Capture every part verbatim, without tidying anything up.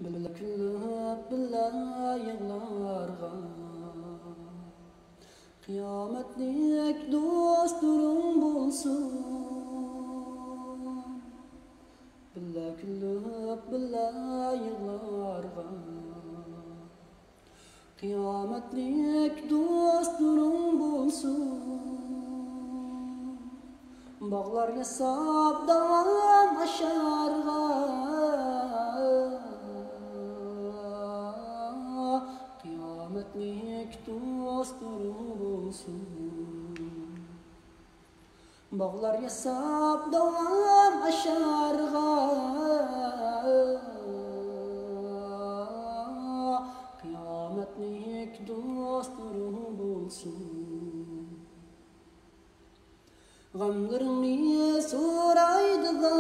بىللە كۈلۈپ، بىللە يىغلارغا، قىيامەتلىك دوستلىرىڭ بولسۇن. بىللە كۈلۈپ، بىللە يىغلارغا، قىيامەتلىك دوستلىرىڭ بولسۇن. باغلار ياساپ داۋام ئاشارغا، قىيامەتلىك دوستلىرىڭ بولسۇن. باغلار ياساپ داۋام ئاشارغا، قىيامەتلىك دوستلىرىڭ بولسۇن. غەملىرىڭنى سورايدىغانغا،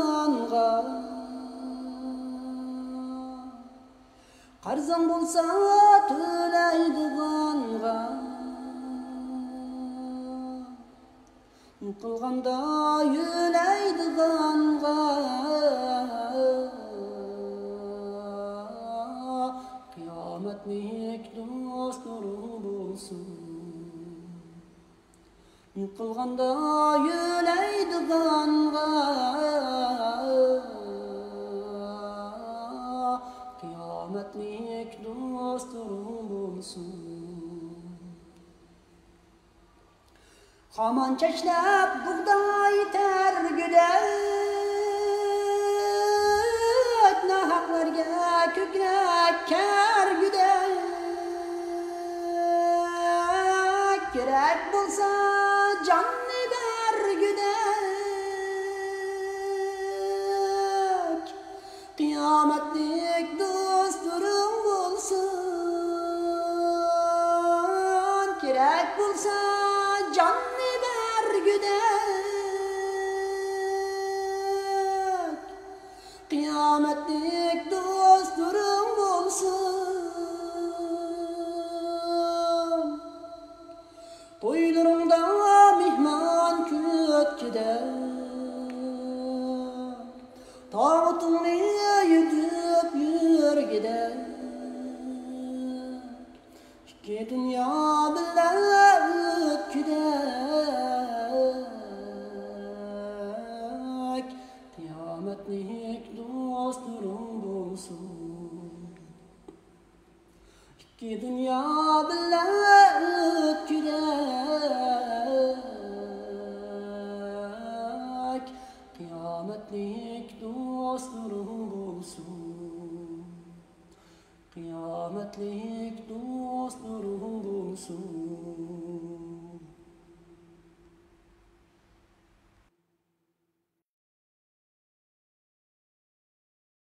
قەرزىڭ بولسا تۆلەيدىغانغا، قىلغاندا يۆلەيدىغانغا، قىيامەتلىك دوستلىرىڭ بولسۇن. قىلغاندا يۆلەيدىغانغا، قىيامەتلىك دوستلىرىڭ بولسۇن. خامان چەشلەپ بۇغداي تەرگۈدەك، ناھەقلەرگە كۆكرەك كەرگۈدەك، كېرەك بولسا جاننى بەرگۈدەك، قىيامەتلىك دوستلىرىڭ بولسۇن. كېرەك بولسا جاننى بەرگۈدەك، قىيامەتلىك دوستلىرىڭ بولسۇن. تويلىرىڭدا مېھمان كۈتكۈدەك، تاۋۇتۇڭنى يۈدۈپ يۈرگۈدەك، ئىككى دۇنيا بىللە ئۆتكۈدەك، قىيامەتلىك دوستلىرىڭ بولسۇن. ئىككى دۇنيا بىللە ئۆتكۈدەك، قىيامەتلىك دوستلىرىڭ بولسۇن. قىيامەتلىك دوستلىرىڭ بولسۇن.